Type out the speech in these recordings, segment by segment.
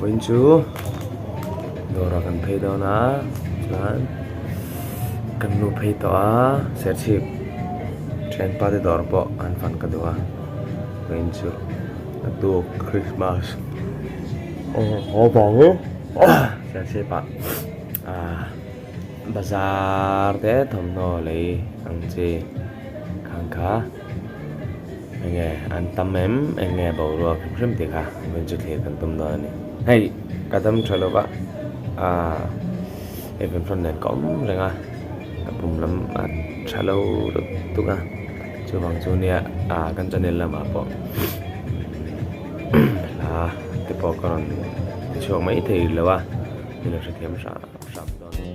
Vawiin chu dawrah kan phei dawn a chuan kan nu phei tawh a serchhip thianpa te dawr pawh an fan ka duh a vawiin chu naktuk Christmas serchhip ah ahh bazar te thawmhnaw lei ang chi khang kha. Enge an tam em enge boruak hrim hrim tih kha min chu thlir kan tum dawn a ni. Hei ka dam tha lova aaa hei venfrawn nen ka awm reng a ka pum lam a tha lo lutuk a chuvang chu nia aaa kan channel lamah pawh hla te pawh ka rawn ti chhuak mai thei lo a min lo hrethiam hram hram dawn a ni.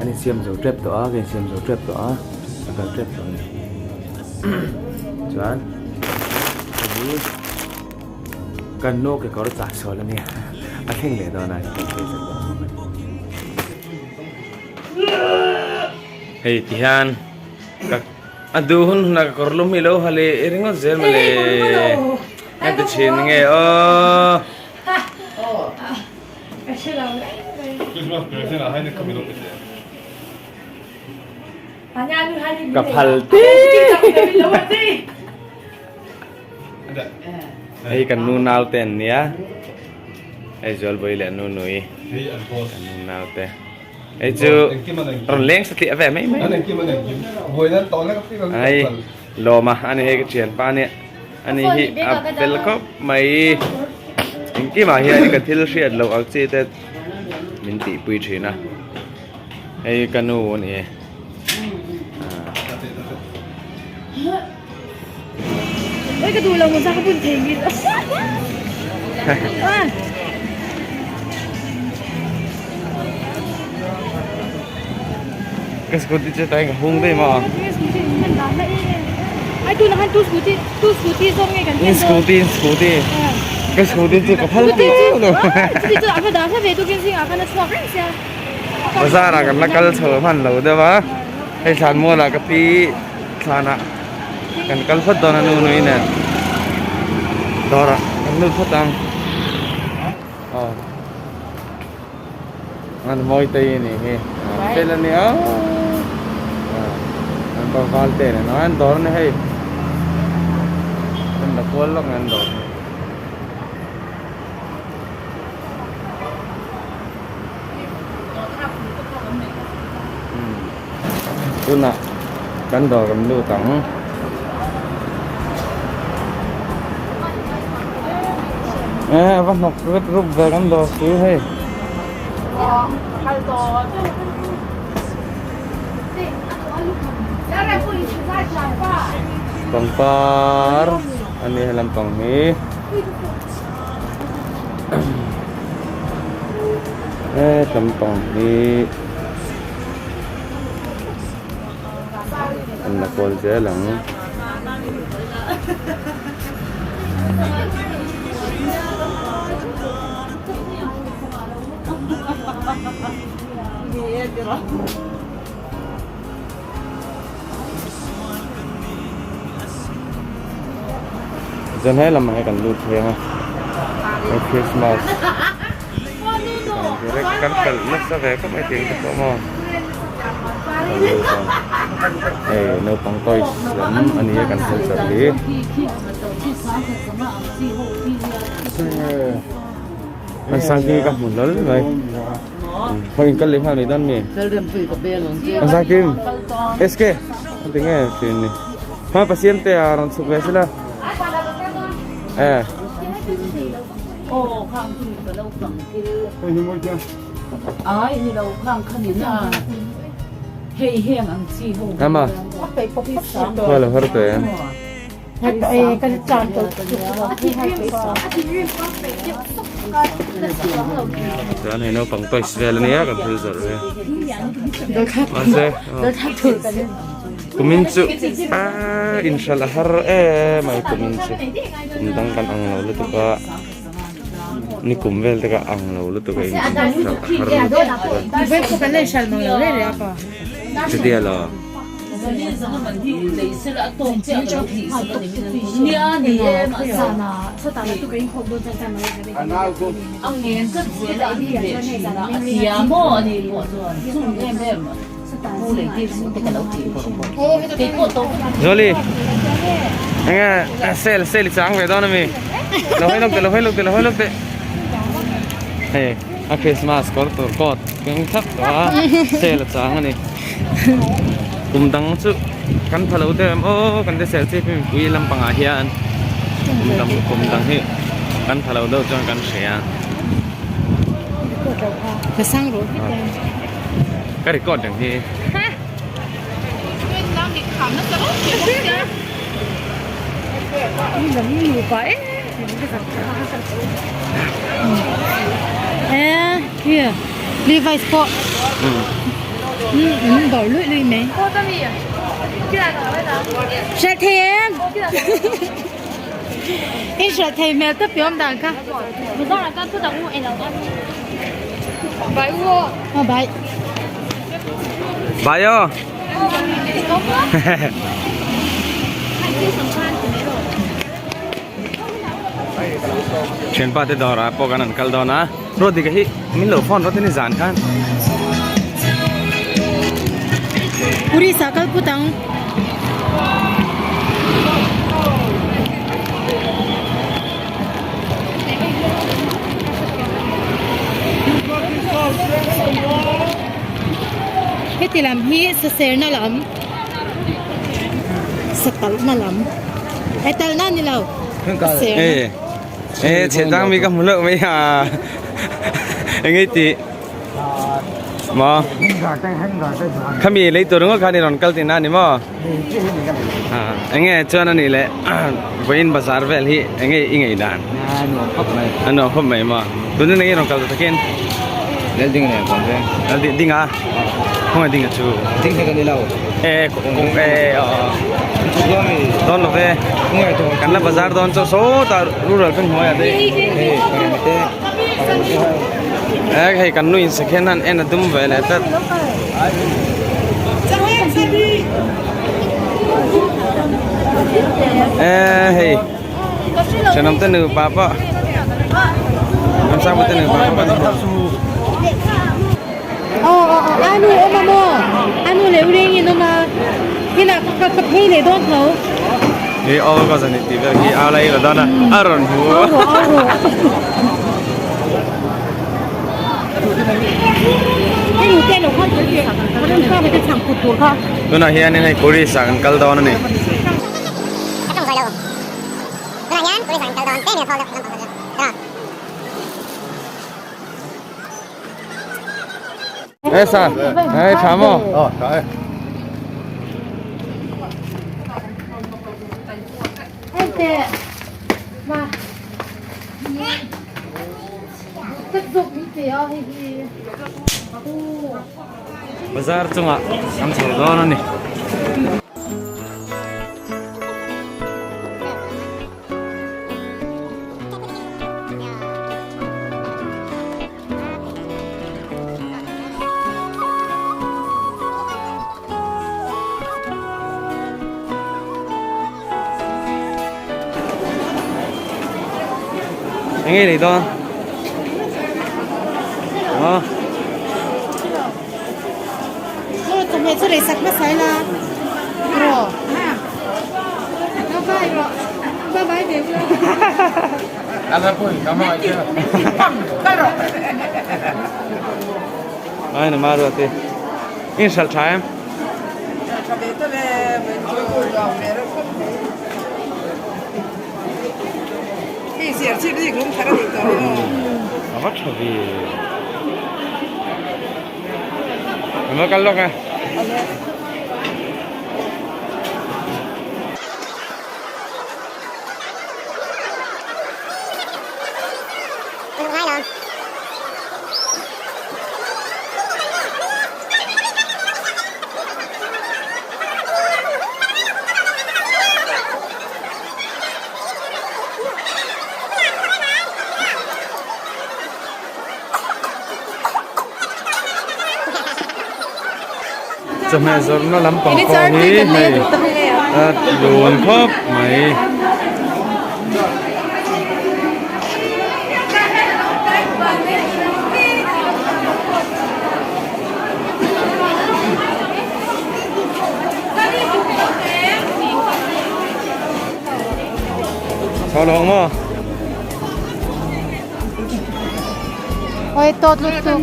Kan insiam zo tep tawh a ka insiam zo tep tawh a ka kal tep tawh a ni chuan hei hi Kan nu kekawr chah sual a nia, a thleng leh dawn a kan phei zel dawn. Hei ti hian ka a duh hun hunah ka kawr lum hi lo ha leh ringawt zel mawle a ti thin nge aw. Ka phal te. Hei kan nu nau te an nia hei Zualbawi leh nu nui kan nu nau te hei chu rawn leng satliah ve mai mai hei lawma ani hei ka thianpa ania ani hi a fel khawp mai engkimah hian ka thil hriat loh ang chi te min tihpui thin a hei ka nu ani e. Oi ka duh lo mawza ka bun thei ngil. Ka scooty chu tai ka hung dei ma. Ai tu na han tu scooty tu scooty zawk nge kan ken Scooty scooty. Ka scooty chu ka phal Scooty chu scooty chu a va dah hla ve tu kin zingah khan a chhuak reng sia. Bazar ah kan la kal chho hman lo deuh a. Hei thlan mual ah ka pi thlanah kan kal phawt dawn a nu nui nen dawrah kan lut phawt ang aw an mawi te hi ni hi fel a nia an pa val te nen an dawr a ni hei an la kual lawk an dawr Tunah kan dawr kan lut ang. Eh a va hnawk rup rup ve kan dawr chu hei. Pangpar a ni he lampang hi. He lampang hi an la kawl zel ang. Chuan he lamah hian kan lut phei ang a he Christmas kan kalh nasa ve khawp mai tih ang te pawh maw kan lut ang hei naupang toys lam a ni a kan hmu char hi. An sangki ka hmu hlawl mai. Khaw in kal leh nghal mai dawn mi? An sangkim SK an ti nge thin ni. Ha Pasian te a rawn chhuk ve sila. Eh. Ama. Hoa lo har te. Chuan hei naupang toys vel ania kan thil zawrh ve. Mahse kumin chu aaa inhralh a har em mai kumin chu kum dang kan ang lo lutuk a ni kum vel te ka ang lo lutuk a inhralh a har lutuk a chutia lo. Zoli enge sale sale i chang ve dawn ami lo hawi lawk teh lo hawi lawk teh lo hawi lawk teh hei a Christmas kawr tur coat keng thlap tawh a sale a chang ani kum dang chu kan pha lo deuh em aw kan ti sel chip hi mipui lampangah hian kum dang kum dang hi kan pha lo deuh chuan kan hria. Ka record reng hi. Levi's pawh an dawr luih luih mai. Hrilh thei em? I hrilh thei hmel tawp i awm dan kha. Aw bai. Bai aw. Thianpa te dawrah pawh kan han kal dawn a Ruatdika hi min lo phone rawt a ni zan khan. Purisa kal put ang. Heti lam hi saserna lam satalhna lam e talhna ni lo saserna E chhe tang mi ka hmu loh mai a eng ei tih maw khami lei tur ringawt khan i rawn kal tihna a ni maw eng nge chuan a nih leh vawiin bazar vel hi eng nge i ngaih dan a nuam khawp mai maw tuna eng nge i rawn kal ta takin Lalding nen kan veng Lalding dinga khawnge dinga chu ding hi kan ni lo e kawng e dawn lo ve kan la bazar dawn chaw sawtah rural fan hnuaiah te e hei kan nu in second hand en a dum ve leh tlat. E hei thenawm te nupa pawh Ramsangpuii te nupa pawh kan hmu. Aw aw aw anu awm a maw anu leh u reng in awm a kinah ka ka phei leh dawn tho. Ni aw ka zan tih vel khi a lai la dawn a a rawn hmu. Au rawh au rawh. Tunah hianin hei Kurish ah kan kal dawn a ni. Ê sao? Ê chào mò. Ờ, chào em. Bazar chungah kan chho dawn a ni. Eng nge nei dawn? Aw. Chawhmeh chu rei sak hmasa ila rawh. Bye bye rawh. Bye bye ve ula. Ai na ma ruat i. In hralh tha em? A va tha ve. Kan va kal lawk e. Chawhmeh zawrhna lampang pawh hi hei a lun khawp mai. Chho lo ang maw? Oi tawt lutuk.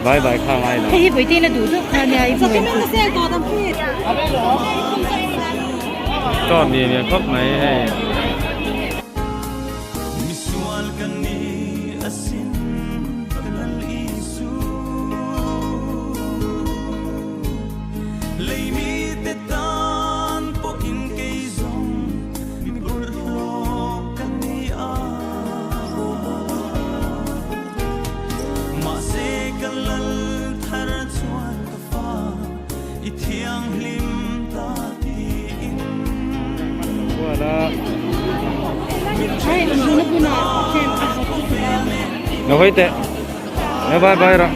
Bye bye kha ngai lo. Hei hi vawitin a duh duh kha nia i hmu. Tawt ni nia khawp mai hei. Lo hawi teh lo bye bye rawh.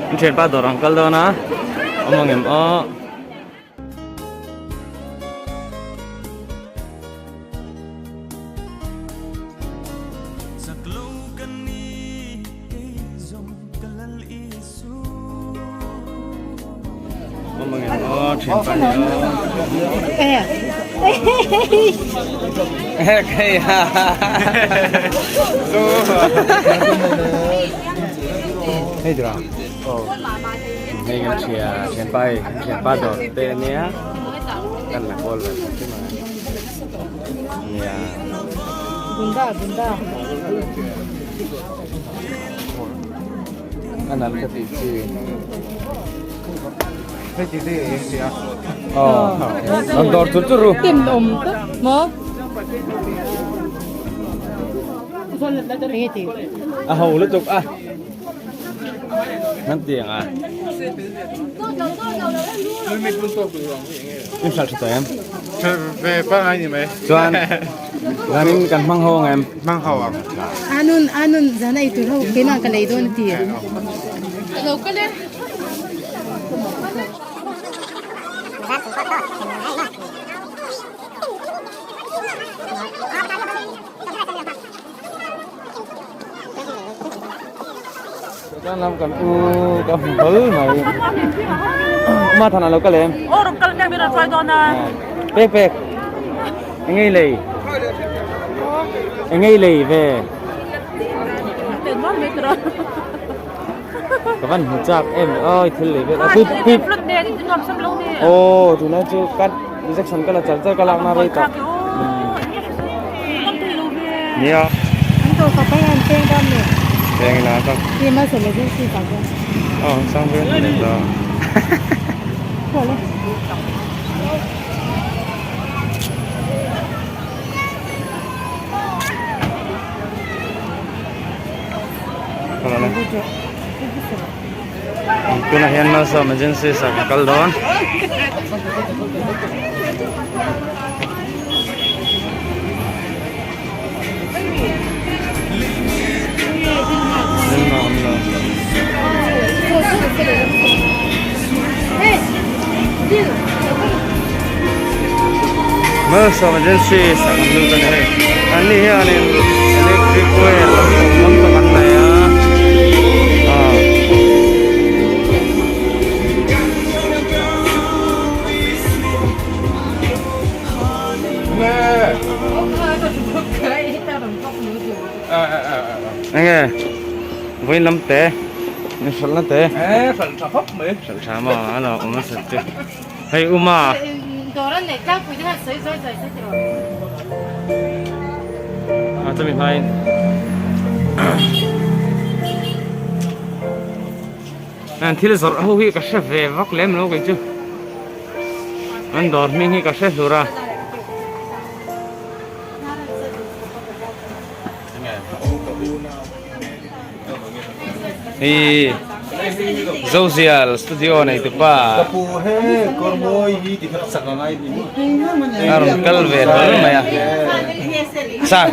An thianpa dawr ang kal dawn a awm ang em aw. Hei tura hei kan thia thianpa hei thianpa dawr te ania kan la kawl ve thei mai nia Bunda bunda. A nal ka tih chi. Aw an dawr chur chur ru. Tin awm tak maw? Enge ti? A ho lutuk a. Nan ti ang a. In hral tha tawh em? Ve pangai ni mai. Chuan zanin kan hmang ho ang em? Hmang ho ang. Anun anun zan ei tur ho keimah ka lei dawn a ti. Lo kal e. Chuan lam kan u ka hmu hlawl mai. Ma than a lo kal em? Aw rawn kal nia min rawn hruai dawn a. Pek pek. Engei lei. Engei lei ve. Ka van hmu chak em oi thil lei vel a pui pui. Aw tunlai chu cut injection ka la char char ka lak na rei tak. Nia. An to ka pai an peng dam le. Peng la tak. Ti ma se le ju si ka ko. Aw sang ve le ta. Ko le. Kal tunah hian Malsawm Agencies ah ka kal dawn. Malsawm Agencies ah kan lut a ni hei. An ni hianin electric wire lam pang tam tak an nei a. Aw. Enge vawiin lam te in hralh na te hralh tha khawp mai hralh tha maw a lo awm nasa chu hei uma a chumi hmain an thil zawrh ho hi ka hre ve vak lem lo kei chu an dawr hming hi ka hre hlur a. Hi Zozial studio nei tu pa a rawn kal ve hlawl mai a sang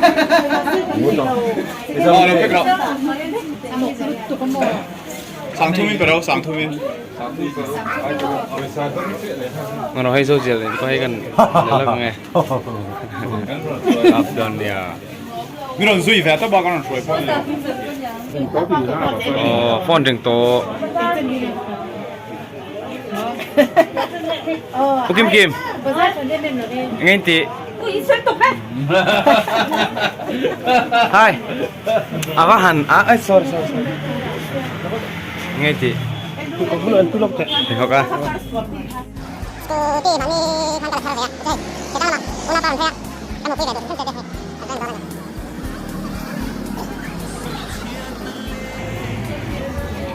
Ngano hei Zozial nei tu pa hei kan la lak ange. Up dawn nia. Mi rawn zui ve ta bak a rawn hruai phawt ni. Aw phone ring tawh. Pu Kim Kim. Enge in tih? Hi. Ava han a ai sorry sorry sorry. Enge in tih? Hei hawk a.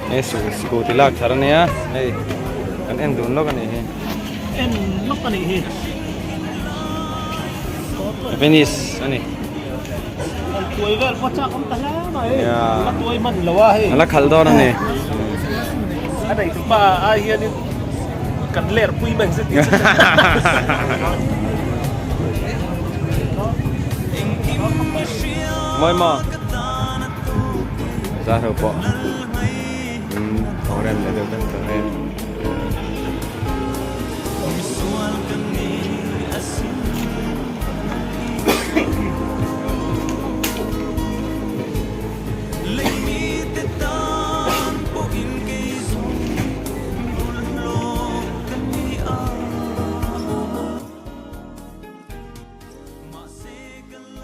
Hei scooty lak thar ania hei kan en dun lawk anih hi en lawk anih hi Venice ani tuai vel pawh chak awm ta hle mai a tuai hman lo a hei a la khalh dawn ani a nei tu pa ai hianin kan ler pui mai zet Mawi maw Zahro pawh thawh rem leh deuh deuh tawh e.